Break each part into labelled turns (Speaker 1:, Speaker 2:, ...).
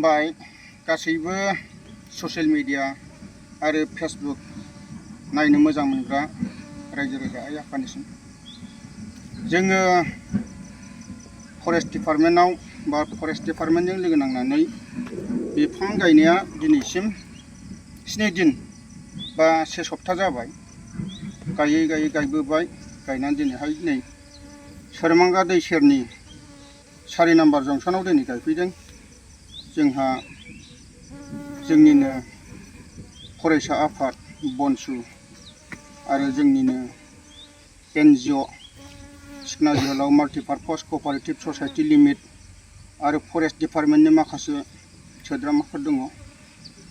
Speaker 1: बाय गासैबो social media आरो Facebook नायनो मोजां मोनग्रा रायजो राजा आइ आफानिसिम जोङो फरेस्ट डिपार्टमेन्टआव बा फरेस्ट डिपार्टमेन्टजों लोगो नांनानै बिफां गायनाया दिनैसिम 7 दिन बा 1 सप्ता जाबाय गायै गायै गायबोबाय गायनानै दिनैहाय नै सोरमांगा दै सेरनि 4 नम्बर जंक्शनाव दिनै गायफैदों जोंहा जोंनिनो फरायसा आफाद बनसु आरो जोंनिनो NGO सिखना जोहोलाव माल्टिपार्पस कअपारेटिभ ससाइटि लिमिट आरो फरेस्ट डिपार्टमेन्टनि माखासे सोद्रोमाफोर दङ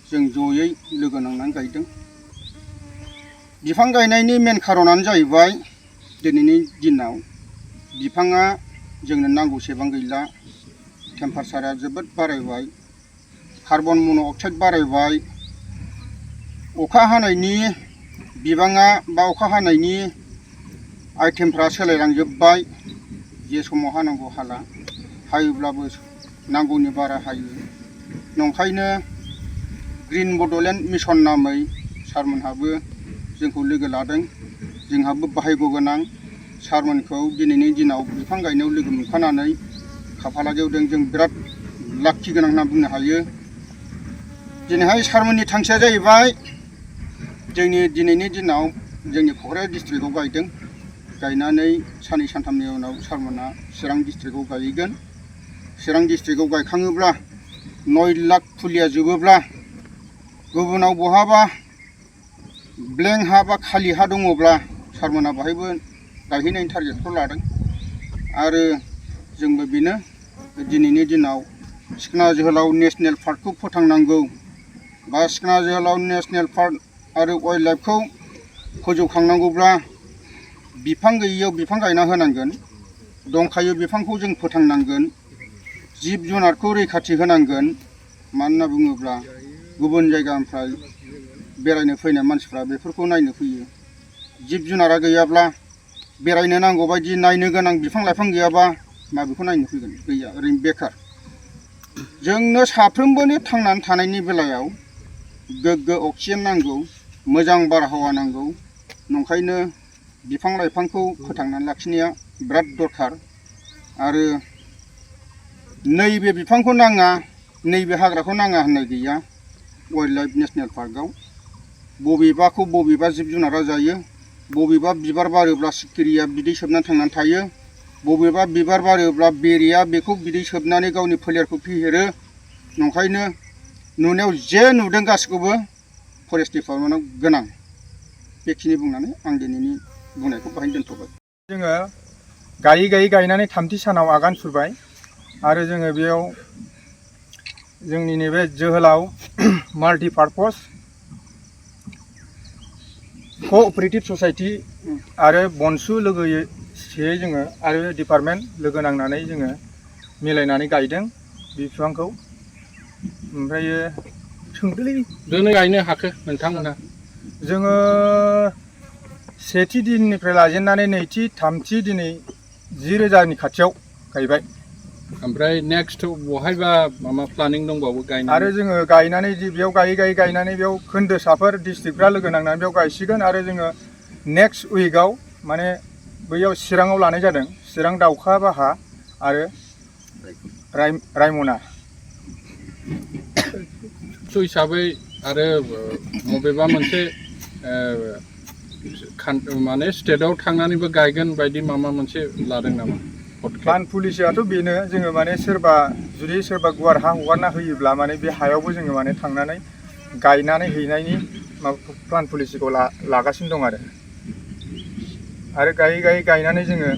Speaker 1: जों जयै लोगो नांनानै गायदों बिफां गायनायनि मेन खारनानो जाहैबाय दिनैनि दिनाव बिफाङा जोंनो नांगौसेबां गैला टेम्पारेचारा जोबोद बारायबाय कार्बन मन'अक्साइड बारायबाय अखा हानायनि बिबाङा बा अखा हानायनि आइटेमफ्रा सोलायलांजोबबाय जे समाव हानांगौ हाला हायोब्लाबो नांगौनि बारा हायो नंखायनो ग्रीन बड'लेण्ड मिशन नामै सारमोनहाबो जोंखौ लोगो लादों जोंहाबो बाहायगौ गोनां सारमोनखौ दिनैनि दिनाव बिफां गायनायाव लोगो मोनफानानै खाफाला गेवदों जों बिराद लाखि गोनां होनना बुंनो हायो दिनैहाय सारमोननि थांखिया जाहैबाय जोंनि दिनैनि दिनाव जोंनि क'क्राझार डिस्ट्रिक्टआव गायदों गायनानै साननै सानथामनि उनाव सारमोना चिरां डिस्ट्रिक्टआव गायगोन चिरां डिस्ट्रिक्टआव गायखाङोब्ला 9 लाख फुलिया जोबोब्ला गुबुनाव बहाबा ब्लेंक हा बा खालि हा दङब्ला सारमोना बाहायबो गायहैनायनि टारगेटखौ लादों आरो जोंबो बेनो दिनैनि दिनाव सिखना जोहोलाव नेशनेल पार्कखौ फोथांनांगौ बा सिखना जोहोलाव नेशनेल पार्क आरो वाइल्ड लाइफखौ फोजौखांनांगौब्ला बिफां गैयियाव बिफां गायना होनांगोन दंखायो बिफांखौ जों फोथांनांगोन जिब जुनारखौ रैखाथि होनांगोन मानो होनना बुङोब्ला गुबुन जायगानिफ्राय बेरायनो फैनाय मानसिफ्रा बेफोरखौ नायनो फैयो जिब जुनारा गैयाब्ला बेरायनो नांगौ बायदि नायनो गोनां बिफां लाइफां गैयाबा माबेखौ नायनो फैगोन गैया ओरैनो बेखार जोंनो साफ्रोमबोनि थांनानै थानायनि बेलायाव गोग्गो अक्सिजेन नांगौ मोजां बारहावा नांगौ नंखायनो बिफां लाइफांखौ फोथांनानै लाखिनाया बिराद दरखार आरो नैबे बिफांखौ नाङा नैबे हाग्राखौ नाङा होननाय गैया वाइल्ड लाइफ नेशनेल पार्कआव बबेबाखौ बबेबा जिब जुनारा जायो बबेबा बिबार बारोब्ला सिखिरिया बिदै सोबनानै थांनानै थायो बबेबा बिबार बारोब्ला बेरेया बेखौ बिदै सोबनानै गावनि फोलेरखौ फेहेरो नंखायनो नुनायाव जे नुदों गासिखौबो फरेस्ट डिपार्टमेन्टआव गोनां बेखिनि बुंनानै आं दिनैनि बुंनायखौ बाहाय दोनथ'बाय
Speaker 2: जोङो गायै गायै गायनानै 3थि सानाव आगान सुरबाय आरो जोङो बेयाव जोंनि नैबे जोहोलाव माल्टिपार्पस कअपारेटिभ ससाइटि आरो बनसु लोगोसेयै जोङो आरो डिपार्टमेन्ट लोगो नांनानै जोङो मिलायनानै गायदों बिफांखौ ओमफ्रायो सोंदोलै
Speaker 3: दिनै गायनो हाखो नोंथांमोना
Speaker 2: जोङो सेथि दिननिफ्राय लाजेननानै नैथि थामथि दिनै 10,000नि खाथियाव गायबाय
Speaker 3: ओमफ्राय नेक्स्ट बहायबा माबा प्लानिं दंबावो गायनो
Speaker 2: आरो जोङो गायनानै बेयाव गायै गायै गायनानै बेयाव खोन्दोसाफोर डिस्ट्रिक्टफ्रा लोगो नांनानै बेयाव गायसिगोन आरो जोङो नेक्स्ट उइकआव माने बैयाव चिराङाव लानाय जादों चिरां दाउखा बाहा आरो रायमना
Speaker 3: हिसाबै आरो बबेबा मोनसे माने स्टेटआव थांनानैबो गायगोन बायदि माबा मोनसे लादों नामा
Speaker 2: प्लान पलिसियाथ' बेनो जोङो माने जुदि सोरबा गुवार हा हगारना होयोब्ला माने बे हायावबो जोङो माने थांनानै गायनानै हैनायनि माबा प्लान पलिसिखौ लागासिनो दं आरो गायै गायै गायनानै जोङो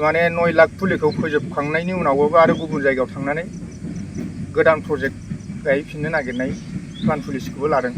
Speaker 2: माने 9 लाख फुलिखौ फोजोबखांनायनि उनावबो आरो गुबुन जायगायाव थांनानै गोदान प्रजेक्ट गायफिननो नागिरनाय प्लान पलिसिखौबो लादों